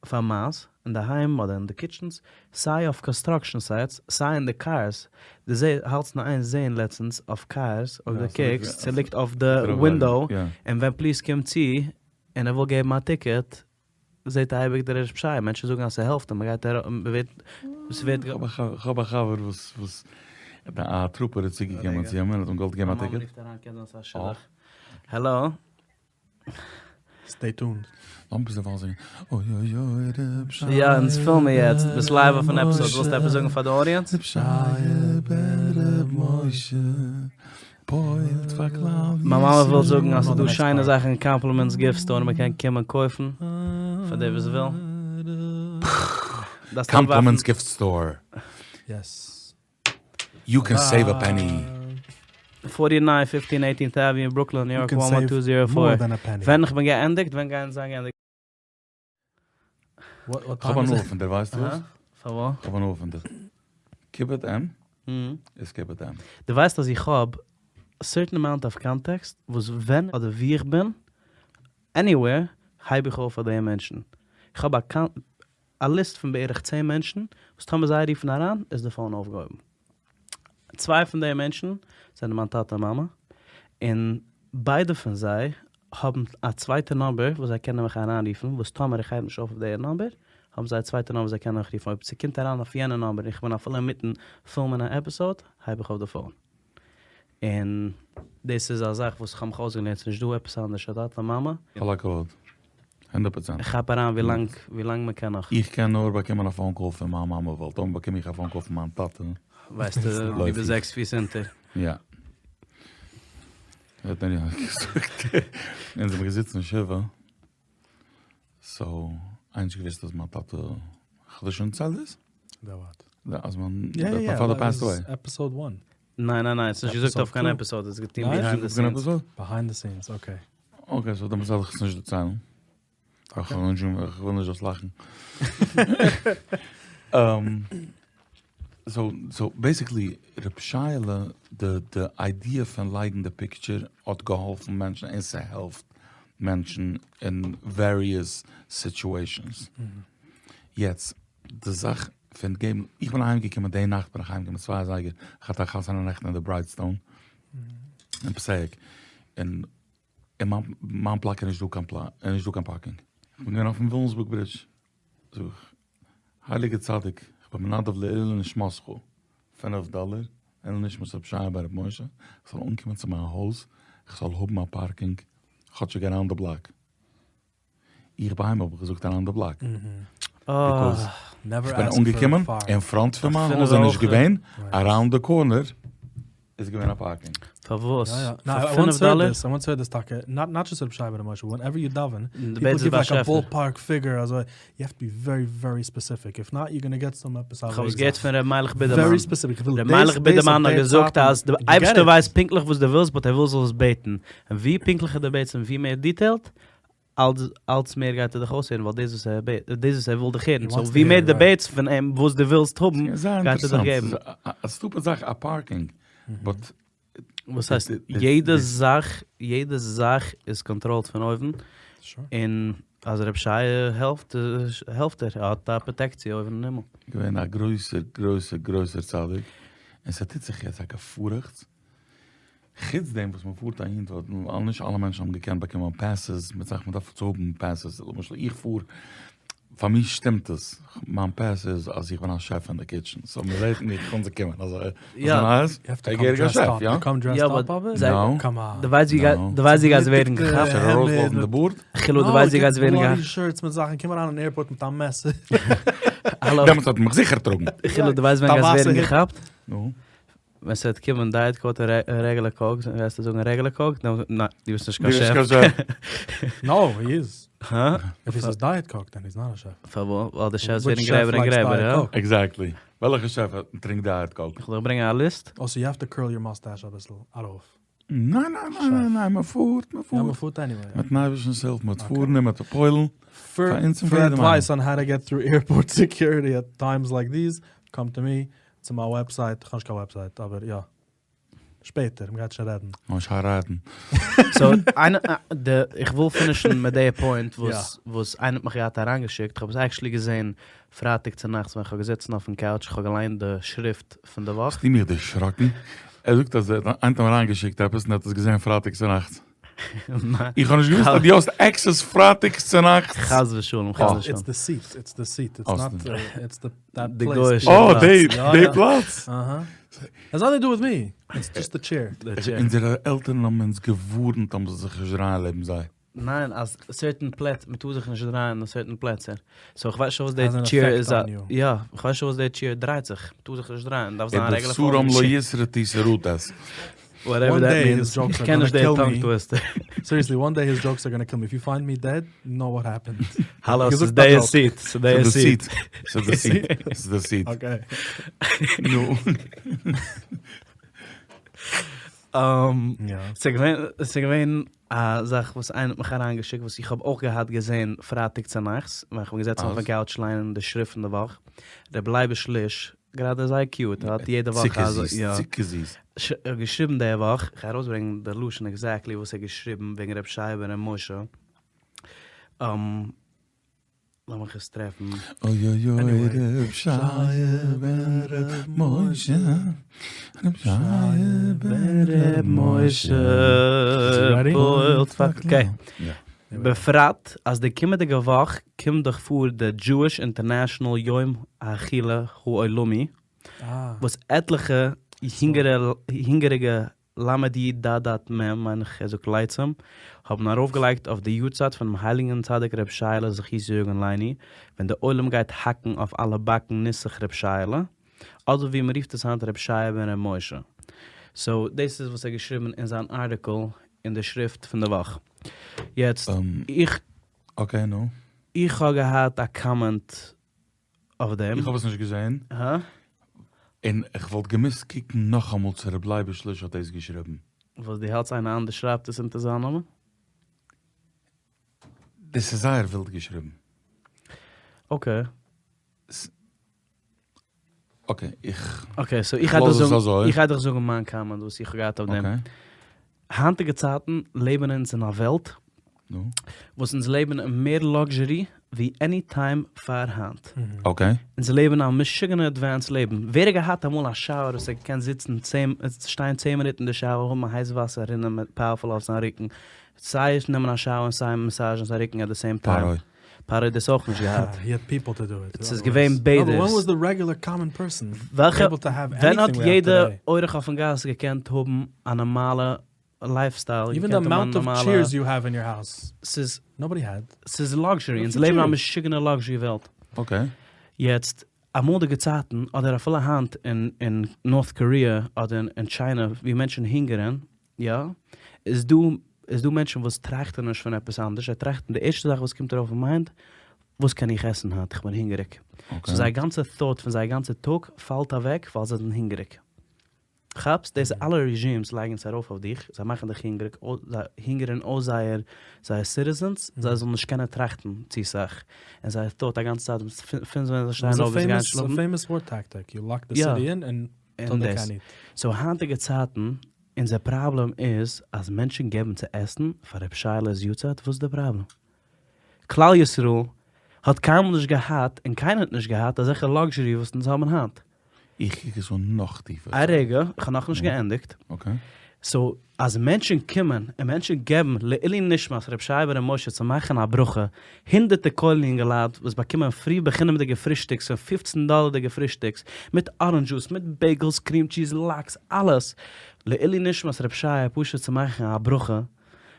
Speaker 3: פאר מייז אינדערהיים אדער אין די קיטשענס, סיי אויף קאנסטראקשען סייטס, סיי אין די קארס, דו האלטסט אין איין זעהן לעצטענס אויף קארס אויב דו קוקסט ס'ליגט אויף די ווינדאו, און ווען פאליס קומט צו און ער וויל געבן א טיקעט זעהט ער אייביג דער רב שייע, מענטשן זאגן אז ס'העלפט און מ'גייט מ'ווערט ס'ווערט.
Speaker 2: כ'האב א חבר וואס וואס א טרופער איז צוגעקומען צו אים און האט אים געוואלט געבן א טיקעט.
Speaker 3: העלא.
Speaker 1: סטעי טונד.
Speaker 2: לאמיר ביזדערווייל זינגען אוי אוי אוי ר'
Speaker 3: שייע. יא אונז פילמען יעצט, ביסט לייוו אויפן עפיסאד, ווילסט עפעס זאגן פאר די אודיענס?
Speaker 2: ר' שייע בן ר' משה פועל'ט פאר כלל ישראל.
Speaker 3: מיין מאמע וויל זאגן אז ס'איז דא שיינע זאכן אין קאמפלימענטס גיפט סטאר מען קען קומען קויפן פאר די וואס ווילן.
Speaker 2: קאמפלימענטס גיפט סטאר.
Speaker 1: יעס.
Speaker 2: יו קען סעיוו א פעני.
Speaker 3: פארטי ניין פיפטין עיטינט עוועניו ברוקלין ניו יארק וואן וואן טו זירא פאר. ווען איך בין געענדיגט ווען גייען זיין געענדיגט?
Speaker 2: כ'האב הנאה פון דיר ווייסטו וואס?
Speaker 3: פארוואס?
Speaker 2: כ'האב הנאה פון דיר. כיבוד אם איז כיבוד אם.
Speaker 3: דו ווייסט אז איך האב א סערטען אמאונט אוו קאנטעקסט וואס ווען אדער וואו איך בין, עניוועיר, הייב איך אויף פאר די מענטשן. איך האב א א ליסט פון בערך צען מענטשן וואס טאמער זיי רופן אריין איז די פאון אויפגעהויבן. צוויי פון די מענטשן זענען מיין טאטע און מאמע, און ביידע פון זיי האבן א צווייטע נאמבער וואס זיי קענען מיך אריינרופן, וואס טאמער איך הייב נישט אויף אויף די נאמבער, האבן זיי א צווייטע נאמבער וואס זיי קענען מיך רופן, אויב ס'קומט אריין אויף יענע נאמבער און איך בין אפילו אינמיטן פילמען א עפיסאד, הייב איך אויף די פאון. און דאס איז א זאך וואס איך האב מיך אויסגעלערנט, ס'נישט דא עפעס אנדערש, א טאטע מאמע.
Speaker 2: כל הכבוד. הונדערט פראצענט.
Speaker 3: איך כאפ אריין ווי לאנג ווי לאנג מען קען נאך.
Speaker 2: איך קען נאר באקומען א פאון קאל פון מיין מאמע ווייל טאמער באקום איך א פאון קאל פון מיין טאטע.
Speaker 3: ווייסטו דו ביסט זעקס פיס אונטער.
Speaker 2: יא. האט מיר יענער געזאגט. אונז זעמיר געזיצן שבעה. סאו, איינער נישט געוויסט אז מיין טאטע, כ'האב דיר שוין דערציילט דאס?
Speaker 1: דער וואט?
Speaker 2: אז מיין פאדער פעסט אוועי.
Speaker 1: עפיסאד וואן.
Speaker 3: ניין ניין ניין, ס'נישט געזאגט אויף קיין עפיסאד, ס'איז געטון ביהיינד די סינס.
Speaker 1: ביהיינד די סינס, אקעי.
Speaker 2: אקעי, סאו דעמאלטס וועל איך עס נישט דערציילן. איך וויל נישט זאלסט לאכן. סאו, סאו בעיסיקלי ר' שייעלע, די די איידיע פון לייגן די פיקטשער האט געהאלפן מענטשן און ס'העלפט מענטשן אין וועריעס סיטועשאנס. יעצט די זאך פון געבן, איך בין אהיים געקומען די נאכט בין איך אהיים געקומען צוויי אזייגער, איך האט א חתונה נעכטן אין די בריידסטאון אין פאסעיק, און אין מיין בלאק איז נישט דא קיין פלאץ, איז נישט דא קיין פארקינג, איך בין געווען אויפן וויליאמסבורג ברידזש, זאג איך, הייליגע צדיק, איך בין מנדב לעילוי נשמתך פינף דאלער, לעילוי נשמת רבי שייע בן רבי משה, איך זאל אנקומען צו מיין הויז, איך זאל האבן א פארקינג, כאטשיג אראונד די בלאק. איך בהמה האב געזאגט אראונד די בלאק. ביקאוז איך בין אנגעקומען אין פראנט פון מיין הויז איז נישט געווען, אראונד די קארנער איז געווען א פארקינג.
Speaker 3: פארוואס? פאר פינף דאלער?
Speaker 1: איי וואנס הערד דיס טאקע, נאט נאט דזשאסט רבי שייע בן רבי משה, ווענעווער יו דאווען, פיפל גיוו לייק א באל פארק פיגור אזוי, יו העוו טו בי ווערי ווערי ספעסיפיק, איף נאט יו גאנא געט סאם עפעס א
Speaker 3: כ'האב עס געהערט פון ר' מיילעך בידערמאן.
Speaker 1: ווערי ספעסיפיק, איך וויל
Speaker 3: ר' מיילעך בידערמאן האט געזאגט אז די אייבערשטער ווייסט פונקטליך וואס דו ווילסט באט ער וויל זאלסט בעטן, און ווי פונקטליכער דו בעטסט און ווי מער דיטעילד, אלץ אלץ מער גייט ער דיך אויסהערן ווייל דאס וואס ער בעט דאס וואס ער וויל דיך הערן, סאו ווי מער דו בעטסט פון אים וואס דו ווילסט האבן גייט ער דיך געבן.
Speaker 2: א סטופיד זאך א פארקינג באט.
Speaker 3: וואס הייסט יעדע זאך יעדע זאך איז קאנטראלט פון אויבן, און אז רב שייע העלפט העלפט ער, ער האט א פראטעקציע אויבן אין הימל.
Speaker 2: געווען א גרויסער גרויסער גרויסער צדיק, און ס'טוט זיך יעצט א געפארעכטס. חוץ דעם וואס מען פארט אהין ווייל נישט אלע מענטשן האבן געקענט באקומען פעסעס מיט זאכן מען דארף צו האבן פעסעס למשל איך פאר פאר מיר שטימט עס מיין פעס איז אז איך בין א שעף אין די קיטשען סאו מען זעט מיך קען זיך קומען אזוי
Speaker 3: יא
Speaker 2: געהעריגע שעף יא
Speaker 3: יא אבער דו ווייסט ווי דו ווייסט ווי גייסט ווערן געכאפט
Speaker 2: ארויסלאזן די בארד
Speaker 3: חילו דו ווייסט ווי גייסט ווערן געכאפט
Speaker 1: שירטס מיט זאכן קום אריין אין עירפארט מיט א מעסער
Speaker 2: דעמאלטס האט מען מיך זיכער טראגן
Speaker 3: חילו דו ווייסט ווען גייסט ווערן געכאפט
Speaker 2: נו
Speaker 3: ווען ס'וועט קומען דייעט קאוק אדער רעגולער קאוק, וועסטו זאגן רעגולער קאוק? ניין, דו ביסט נישט קיין שעף.
Speaker 1: נאו, הי איז.
Speaker 3: הא?
Speaker 1: איף הי סעיס דייעט קאוק, דען היז נאט א שעף.
Speaker 3: פארוואס? ווייל די שעפס ווערן גרעבער און גרעבער, הא?
Speaker 2: עקזעקטלי. וועלכע שעף טרינקט דייעט קאוק?
Speaker 3: איך זאל ברענגען א ליסט?
Speaker 1: אה, סאו יו העוו טו קורל יור מאסטעש אביסל ארויף.
Speaker 2: ניין ניין ניין ניין ניין, מען פארט, מען פארט.
Speaker 1: יא, מען פארט עניוועי.
Speaker 2: מיטן אייבערשטנ'ס הילף, מען וועט פארן און מען וועט פועל'ן.
Speaker 1: פאר עדווייס אן האו טו געט טרו עירפארט סעקיוריטי עט טיימס לייק דיז, קאם טו מי. צו מיין וועבסייט, איך האב נישט קיין וועבסייט, אבער יא. שפעטער, מ'גייט שוין רעדן.
Speaker 2: מ'גייט שוין רעדן.
Speaker 3: סאו, איינער, די, איך וויל פינישן מיט די פוינט וואס, וואס איינער האט מיך געהאט אריינגעשיקט, איך האב עס עקשעלי געזען פרייטאג צונאכטס ווען איך האב געזיצן אויפן קאוטש, איך האב געליינט די שריפט פון די וואך.
Speaker 2: האסטו מיך דערשראקן? ער זאגט אז איינער האט אים אריינגעשיקט עפעס און ער האט עס געזען פרייטאג צונאכטס. איך האב נישט געוואוסט אז דו האסט עקסעס פרייטאג צונאכטס.
Speaker 3: חס ושלום, חס ושלום.
Speaker 1: איטס די סיט, איטס די סיט, איטס נאט, איטס די דעט
Speaker 3: די
Speaker 1: פלעיס.
Speaker 3: גוי'אישע
Speaker 2: אה, די די פלאץ.
Speaker 1: אהא. העז נאטינג טו דו וויט מי, איטס דזשאסט די טשעיר.
Speaker 2: אונזערע עלטערן האבן אונז געווארנט אז מ'זאל זיך נישט דרייען לעבן זיי.
Speaker 3: ניין, אז סערטען פלעצער, מ'טאר זיך נישט דרייען אין סערטען פלעצער. סאו איך ווייס נישט וואס די טשעיר איז א, יא, איך ווייס נישט וואס די טשעיר דרייט זיך, מ'טאר זיך נישט דרייען, דארף זיין א רעגולער
Speaker 2: ובשרם לא ישרטו שרטת.
Speaker 3: וואטעווער דעט מינס, איך קען נישט די טאנג טוויסטער.
Speaker 1: סיריעסלי, וואן דעי היז דזשאוקס אר גאנא קיל מי, איף יו פיינד מי דעד, יו נאו וואט העפענד.
Speaker 3: האלא, ס'איז די סיט, ס'איז די סיט.
Speaker 2: ס'איז די סיט, ס'איז די סיט.
Speaker 1: אקעי.
Speaker 2: נו.
Speaker 3: ס'איז געווען א זאך וואס איינער האט מיך אריינגעשיקט וואס איך האב אויך געהאט געזען פרייטאג צונאכטס ווען כ'בין געזעצן אויפן קאוטש ליינען די שריפט פון די וואך, ר' לייביש ליש, גראדע זייער קיוט, ער האט יעדע וואך
Speaker 2: צוקער זיס, צוקער זיס.
Speaker 3: ער האט געשריבן די וואך, כ'גיי ארויסברענגען די לשון עקזעקטלי וואס ער האט געשריבן וועגן ר' שייע בן ר' משה. לאמיך עס טרעפן.
Speaker 2: אוי אוי אוי ר' שייע בן ר' משה, ר' שייע בן ר'
Speaker 3: משה, פועל'ט פאר אקעי. בפרט אז די קומענדיגע וואך קומט דאך פאר די Jewish International יום האכילה העולמי, וואס עטליכע הונגעריגע למד י ד ד מ, מיין איך ער זאגט לייצים, האבן ארויפגעלייגט אויף די יארצייט פונעם הייליגן צדיק ר' שייעלע זכותו יגן עלינו, ווען די עולם גייט האקן אויף אלע באקן נוסח ר' שייעלע, אדער ווי מ'רופט עס היינט ר' שייע בן ר' משה. סאו דאס איז וואס ער האט געשריבן אין זיין ארטיקל אין די שריפט פון די וואך. יעצט איך.
Speaker 2: אקעי נו.
Speaker 3: איך האב געהאט א קאמענט אויף דעם.
Speaker 2: איך האב עס נישט געזען.
Speaker 3: הא?
Speaker 2: און איך וואלט געמוזט קוקן נאכאמאל צו ר' לייביש ליש האט דאס געשריבן.
Speaker 3: וואס דו האלטסט איינער אנדערש שרייבט עס אונטער זיין נאמען?
Speaker 2: דאס איז זייער ווילד געשריבן.
Speaker 3: אקעי.
Speaker 2: אקעי, איך.
Speaker 3: אקעי, סאו איך גיי דיך זאגן, איך גיי דיך זאגן מיין קאמענט וואס איך האב געהאט אויף דעם. היינטיגע צייטן לעבן אונז אין א וועלט וואס אונז לעבן אין מער לאקזשערי ווי עני טיים פאר היינט.
Speaker 2: אקעי.
Speaker 3: אונז לעבן א משוגענע עדווענסד לעבן. ווער האט געהאט אמאל א שאוער וואס ער קען זיצן צען, שטיין צען מינוט אין די שאוער, האבן א הייס וואסער רינען מיט פאוערפול אויף זיין רוקן, סיי נעמען א שאוער און סיי מאסאזשן זיין רוקן עט די סעים טיים.
Speaker 2: פרעה.
Speaker 3: פרעה האט דאס אויך נישט געהאט.
Speaker 1: הי העד פיפל טו דו איט.
Speaker 3: ס'איז געווען בעדערס.
Speaker 1: ווען וואס די רעגולער קאמאן פערסאן
Speaker 3: וועלכע,
Speaker 1: עיבל טו העוו
Speaker 3: ווען האט
Speaker 1: עניטינג ווי העוו
Speaker 3: יעדע
Speaker 1: טודעי?
Speaker 3: אורח אויפן גאס געקענט האבן א נארמאלע לייף סטייל,
Speaker 1: איווען די
Speaker 3: געקענט האבן א
Speaker 1: אמאונט אוו
Speaker 3: נארמאלע,
Speaker 1: טשעירס יו העוו אין יור האוז,
Speaker 3: ס'איז,
Speaker 1: נאובאדי העד.
Speaker 3: ס'איז לאקזשערי, אונז לעבן א משוגענע לאקזשערי וועלט.
Speaker 2: אקעי.
Speaker 3: יעצט, אמאליגע צייטן, אדער אפילו היינט אין אין נארט קאריע אדער אין טשיינע ווי מענטשן הונגערן, יא, איז דא איז דא מענטשן וואס טראכטן נישט פון עפעס אנדערש, זיי טראכטן די ערשטע זאך וואס קומט ארויף אין מיינד, וואס קען איך עסן היינט, איך בין הונגעריג. סאו זייער גאנצע thought פון זייער גאנצע טאג פאלט אוועק ווייל זיי זענען הונגעריג. כאפסט? דאס אלע רעזשימס לייגן עס ארויף אויף דיך, זיי מאכן דיך הונגעריג, זיי הונגערן אויס זייער זייער סיטיזענס, זיי זאלן נישט קענען טראכטן צו סאך, און זייער thought א גאנצע צייט פון ווען זיי שטייען אויף ביז זיי גייען שלאפן.
Speaker 1: ס'איז א פעימאס וואר טאקטיק, יו לאק די סיטי אין און
Speaker 3: און דאס. סאו היינטיגע צייטן, אונזער פראבלעם איז אז מענטשן געבן צו עסן פאר רב שייעלע'ס יארצייט, וואס איז די פראבלעם? כלל ישראל האט קיינמאל נישט געהאט און קיינער האט נישט געהאט אזעלכע לאקזשערי וואס אונז האבן היינט.
Speaker 2: איך קוק עס אן נאך טיפער.
Speaker 3: א רגע, איך האב נאכנישט געענדיגט.
Speaker 2: אקעי.
Speaker 3: סאו אז מענטשן קומען און מענטשן געבן לעילוי נשמת ר' שייע בן ר' משה צו מאכן א ברכה, הונדערטער כולל יונגעלייט וואס באקומען פרי בחינם'דיגע פרישטאגס פון פופצן דאלערדיגע פרישטאגס, מיט אראנדזש דזשוס, מיט בעיגעלס, קריעם טשיז, לאקס, אלעס, לעילוי נשמת ר' שייע פשוט צו מאכן א ברכה,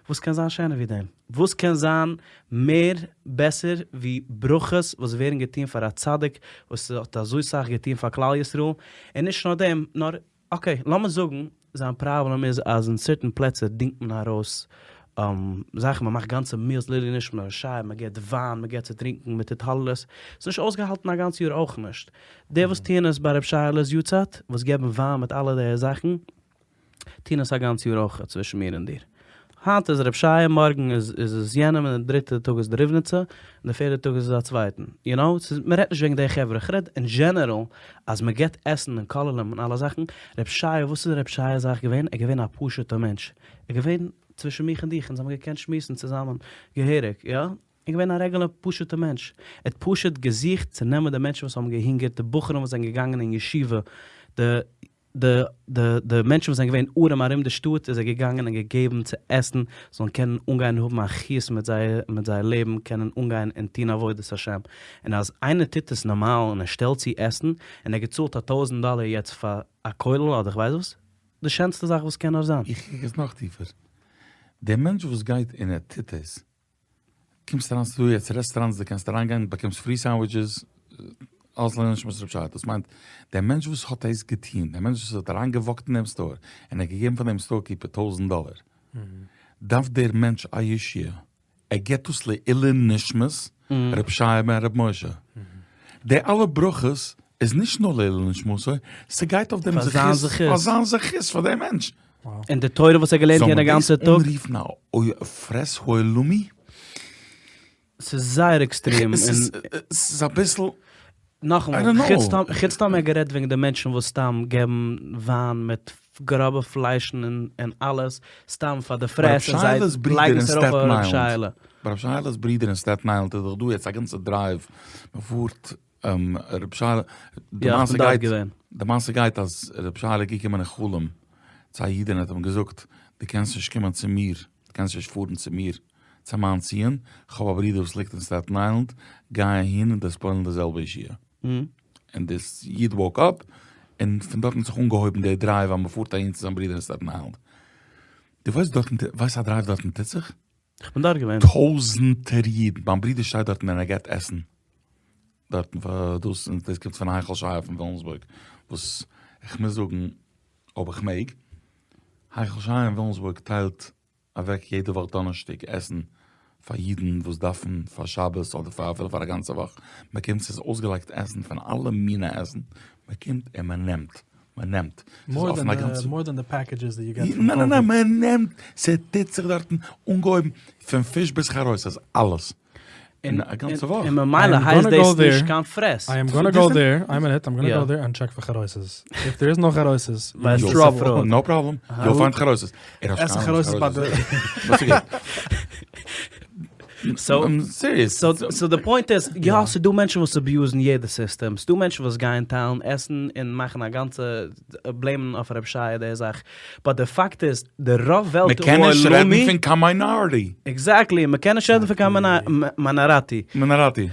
Speaker 3: וואס קען זיין שענער ווי דעם? וואס קען זיין מער בעסער ווי ברכות וואס ווערן געטון פאר א צדיק וואס האט אזוי סאך געטון פאר כלל ישראל, און נישט נאר דעם, נאר אקעי, לאמיר זאגן זיין פראבלעם איז אז אין סערטען פלעצער דינגט מען ארויס זאכן, מען מאכט גאנצע מיעלס לעילוי נשמת ר' שייע, מען געבט וויין, מען געבט צו טרינקען מיט התעללות, ס'איז נישט אויסגעהאלטן א גאנץ יאר אויך נישט. די וואס טוען עס ביי ר' שייעלע'ס יארצייט, וואס געבן וויין מיט אלע די זאכן, טוען עס א גאנץ יאר אויך צווישן מיר און דיר. היינט איז רב שייע, מארגן איז איז עס יענעם, און די דריטע טאג איז די ריבניצע, און די פערדע טאג איז עס א צווייטן. יו נאו, ס'איז, מ'רעדט נישט וועגן די חברה, כ'רעד אין דזשענעראל אז מ'געט עסן און כוללים און אלע זאכן. רב שייע, וואס איז רב שייע'ס זאך געווען? ער איז געווען א פשוט'ע מענטש. ער איז געווען צווישן מיך און דיך, אונז האבן געקענט שמועסן צוזאמען געהעריג, יא? ער איז געווען א רעגולער פשוט'ע מענטש. ער האט פשוט געזוכט צו נעמען די מענטשן וואס האבן געהונגערט, די בחורים וואס זענען געגאנגען אין ישיבה, די די די די מענטשן וואס זענען געווען ארעם ארום די שטאט איז ער געגאנגען און געגעבן צו עסן זאלן קענען אנגיין און האבן א חיות מיט זייער מיט זייער לעבן קענען אנגיין און טון עבודת השם און אז איינער טוט עס נארמאל און ער שטעלט צו עסן און ער געצאלט א טויזנט דאלער יעצט פאר א כולל אדער כ'ווייס וואס די שענסטע זאך וואס קען נאר זיין.
Speaker 2: איך קוק עס נאך טיפער. דער מענטש וואס גייט און ער טוט עס, קומסט אריין ס'דא יעצט רעסטאראנטס דו קענסט אריינגיין באקומסט פרי סענדוויטשעס, אלעס לעילוי נשמת רב שייע, דאס מיינט דער מענטש וואס האט דאס געטון, דער מענטש וואס האט אריינגעוואקט אין דעם סטאר און האט געגעבן פאר דעם סטאר קיפער טויזנט דאלער, דארף דער מענטש א ישועה, ער געבט דאס לעילוי נשמת רב שייע בן רב משה, די אלע ברכות איז נישט נאר לעילוי נשמתו, ס'גייט אויף דעם זכות, פאר זיין זכות, פאר דעם מענטש.
Speaker 3: און די תורה וואס ער געלערנט יענע גאנצע טאג.
Speaker 2: זאל מען דאס אנרופן א פרעס העולמי?
Speaker 3: ס'איז זייער עקסטרעם.
Speaker 2: ס'איז אביסל,
Speaker 3: נאכאמאל, חוץ טאמער ער גערעדט וועגן די מענטשן וואס סתם געבן וויין מיט גראבע פליישן און אלעס, סתם פאר די פרעס און זיי לייגן עס ארויף אויף רב שייעלע.
Speaker 2: ביי רב שייעלע'ס ברודער אין סטעטן איילענד איז דאך דא יעצט א גאנצע דרייוו, מ'פארט רב שייעלע, די מעשה גייט, די מעשה גייט אז רב שייעלע איז געקומען אין חלום צו א איד און האט אים געזאגט, דו קענסט נישט קומען צו מיר, דו קענסט נישט פארן צו מיר, צו מיין ציון, כ'האב א ברודער וואס ליגט אין סטעטן איילענד, גיי אהין און דו וועסט פועל'ן די זעלבע ישועה. און דאס איד וואוק אפ, און פון דארטן האט זיך אנגעהויבן די דרייוו אז מ'פארט אהין צו זיין ברודער אין סטעטן איילענד. דו ווייסט דארטן, ווייסט א דרייוו דארטן טוט זיך?
Speaker 3: כ'בין דארט געווען.
Speaker 2: טויזענטער אידן, מיין ברודער שטייט דארטן און ער געט עסן דארטן פאר דאס, און דאס קומט פון היכל שייע פון וויליאמסבורג, וואס איך מוז זאגן אויב איך מעג, היכל שייע אין וויליאמסבורג טיילט אוועק יעדע וואך דאנערשטאג עסן פאר אידן וואס דארפן פאר שבת אדער פאר אפילו פאר א גאנצע וואך, מען קומט ס'איז אויסגעלייגט עסן פון אלע מיני עסן, מען קומט און מען נעמט. מען נעמט.
Speaker 1: מאר דען די פעקעדזשעס דעט יו געט פון
Speaker 2: קאוויד. ניין ניין מען נעמט, ס'טוט זיך דארטן, אנגעהויבן פון פיש ביז חרוסת, אלעס. און א גאנצע וואך.
Speaker 3: און ממילא הייסט דאס נישט קיין פרעס.
Speaker 1: איי עם גאנא גאו דער, איין מינוט, איים גאנא גאו דער ענד טשעק פאר חרוסת. איף דער איז נאו חרוסת, יור אין טראבל.
Speaker 2: נאו פראבלעם, יו וויל פיינד חרוסת.
Speaker 1: עסן חרוסת ביי די.
Speaker 3: סאו, סאו די פוינט איז, יא ס'דא מענטשן וואס אביוזן יעדע סיסטעם, ס'דא מענטשן וואס גייען טיילן עסן און מאכן א גאנצע בלעימען אויף רב שייע די זאך, באט די פאקט איז די רוב וועלט
Speaker 2: מ'קען נישט רעדן פון קיין מיינאריטי.
Speaker 3: עקזעקטלי, מ'קען נישט רעדן פון קיין מיינאריטי.
Speaker 2: מינאריטי.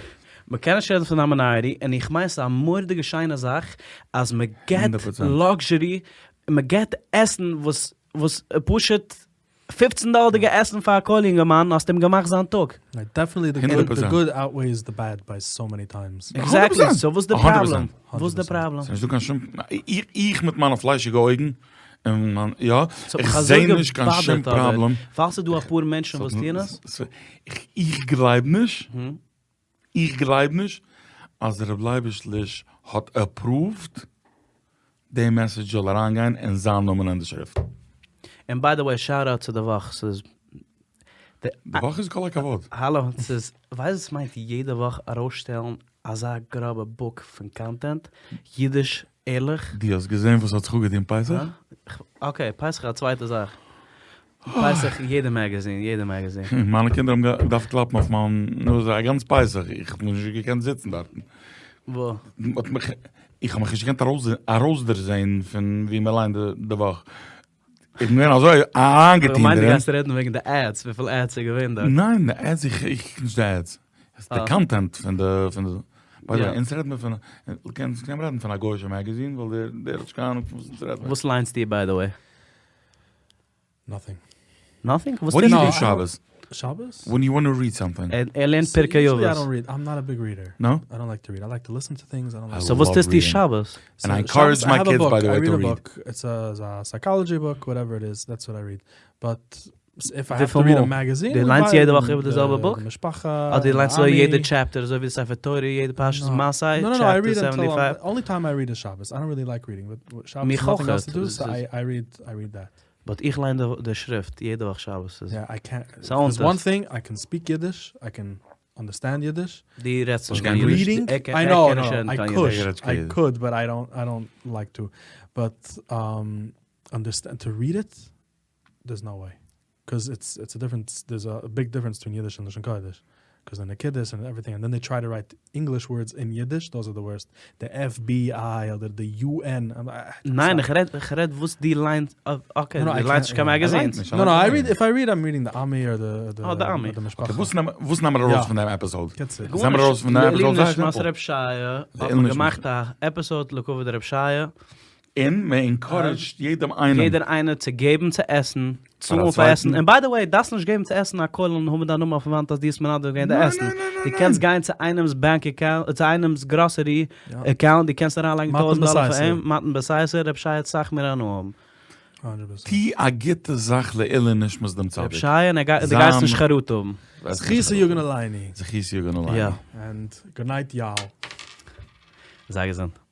Speaker 3: מ'קען נישט רעדן פון א מיינאריטי, און איך מיין ס'איז א מורא'דיגע שיינע זאך אז מ'געט לאקזשערי, מ'געט עסן וואס וואס פשוט פופצן דאלערדיגע עסן פאר א כולל יונגערמאן האסט אים געמאכט זיין טאג.
Speaker 1: דעפענעטלי די גוד אוטוועיס די בעד ביי סאו מעני טיימס.
Speaker 3: עקזעקטלי, סאו וואס די פראבלעם? וואס די פראבלעם?
Speaker 2: ס'נישט דא קיין שום, איך מיט מיינע פליישיגע אויגן, און מיין, יא, איך זעה נישט קיין שום פראבלעם.
Speaker 3: ווייל ס'דא אפאר מענטשן וואס טוען עס?
Speaker 2: איך גלייב נישט, איך גלייב נישט אז ר' לייביש ליש האט עפראווד די מעסעדזש זאל אריינגיין אין זיין נאמען אין די שריפט.
Speaker 3: און ביי די וועי שאוט אוט צו די וואך ס'איז
Speaker 2: די וואך איז כל הכבוד.
Speaker 3: האלא ס'איז ווייסט וואס מיינט יעדע וואך ארויסשטעלן אזא גראבע בוק פון קאנטענט אידיש ערליך.
Speaker 2: דו האסט געזען וואס האט זיך אפגעטון פסח?
Speaker 3: אקעי פסח איז א צווייטע זאך. פסח יעדע מעגעזין יעדע מעגעזין.
Speaker 2: מיינע קינדער האבן געדארפט קלאפן אויף מיין נאז א גאנץ פסח, איך האב נישט געקענט זיצן דארטן.
Speaker 3: וואו?
Speaker 2: איך האב מיך נישט געקענט ארויסדערזען פון ווי מען ליינט די וואך. איך בין געווען אזוי אריינגעטון
Speaker 3: דערין. כ'מיין דו
Speaker 2: דערין.
Speaker 3: גייסט רעדן וועגן די ads, וויפיל ads איז געווען דארט.
Speaker 2: ניין, די ads, איך קוק נישט די ads. די content פון די, פון די, by the way, אונז רעדט מען פון, קענסט קען רעדן פון א גוי'אישע magazine, ווייל דער דער האט נישט קיין אהנונג פון וואס אונז רעדט מען.
Speaker 3: וואס ליינסטו by the way?
Speaker 1: Nothing.
Speaker 3: Nothing?
Speaker 2: וואס טוסטו שבת?
Speaker 1: שבת?
Speaker 2: When you want to read something.
Speaker 3: ער לערנט פרקי אבות.
Speaker 1: I don't read, I'm not a big reader.
Speaker 2: No?
Speaker 1: I don't like to read, I like to listen to things, I don't like
Speaker 3: So וואס טוסטו שבת?
Speaker 2: And I encourage my kids by the way to read.
Speaker 1: It's a psychology book, whatever it is, that's what I read. But if I have to read a magazine,
Speaker 3: דו ליינסט יעדע וואך איבער די זעלבע book?
Speaker 1: משפחה,
Speaker 3: אדער דו ליינסט אזוי יעדע chapter אזוי ווי ספר תורה יעדע פרשת מסעי, chapter seventy five?
Speaker 1: Only time I read is שבת, I don't really like reading, but שבת
Speaker 3: מיך
Speaker 1: nothing
Speaker 3: אויך.
Speaker 1: else to do, so I read, I read that.
Speaker 3: But איך ליין די שריפט יעדע וואך שבת.
Speaker 1: Yeah, I can't, there's one thing, I can speak Yiddish, I can understand Yiddish.
Speaker 3: דו רעדסט נישט קיין אידיש.
Speaker 1: Reading, I know, no, I could, I could, but I don't, I don't like to. But understand, to read it, there's no way. Cause it's, it's a difference, there's a big difference between Yiddish and לשון קודש. Cause then the kiddush and everything, and then they try to write English words in Yiddish, those are the worst. The FBI אדער the UN.
Speaker 3: ניין, איך רעד, איך רעד וואס דו ליינסט, okay, דו ליינסט נישט קיין magazines.
Speaker 1: No, no, I read, if I read, I'm reading the Ami or the,
Speaker 3: Oh, the Ami.
Speaker 1: the משפחה.
Speaker 2: Okay, וואס נעמען, וואס נעמען ארויס פון דעם episode?
Speaker 1: That's it.
Speaker 2: נעמען ארויס פון דעם episode?
Speaker 3: לעילוי נשמת רב שייע, האט מען געמאכט א episode לכבוד רב שייע.
Speaker 2: און מען encourage ט יעדעם איינעם.
Speaker 3: יעדער איינער צו געבן צו עסן, צאלן פאר עסן, און by the way, דארפסט נישט געבן צו עסן א כולל און האבן דיין נאמען אויפן וואנט אז דו האסט מנדב געווען די עסן. דו קענסט גיין צו איינעמס bank account, צו איינעמס grocery account, דו קענסט אריינלייגן טויזנט דאלער פאר אים, מתן בסתר, רב שי וועט סאך מער הנאה האבן.
Speaker 2: טו א גוטע זאך לעילוי נשמת דעם צדיק.
Speaker 3: רב שי, און דו גייסט נישט חרטה האבן.
Speaker 1: זכותו יגן עלינו.
Speaker 2: זכותו יגן עלינו.
Speaker 1: And good night y'all.
Speaker 3: זיי געזונט.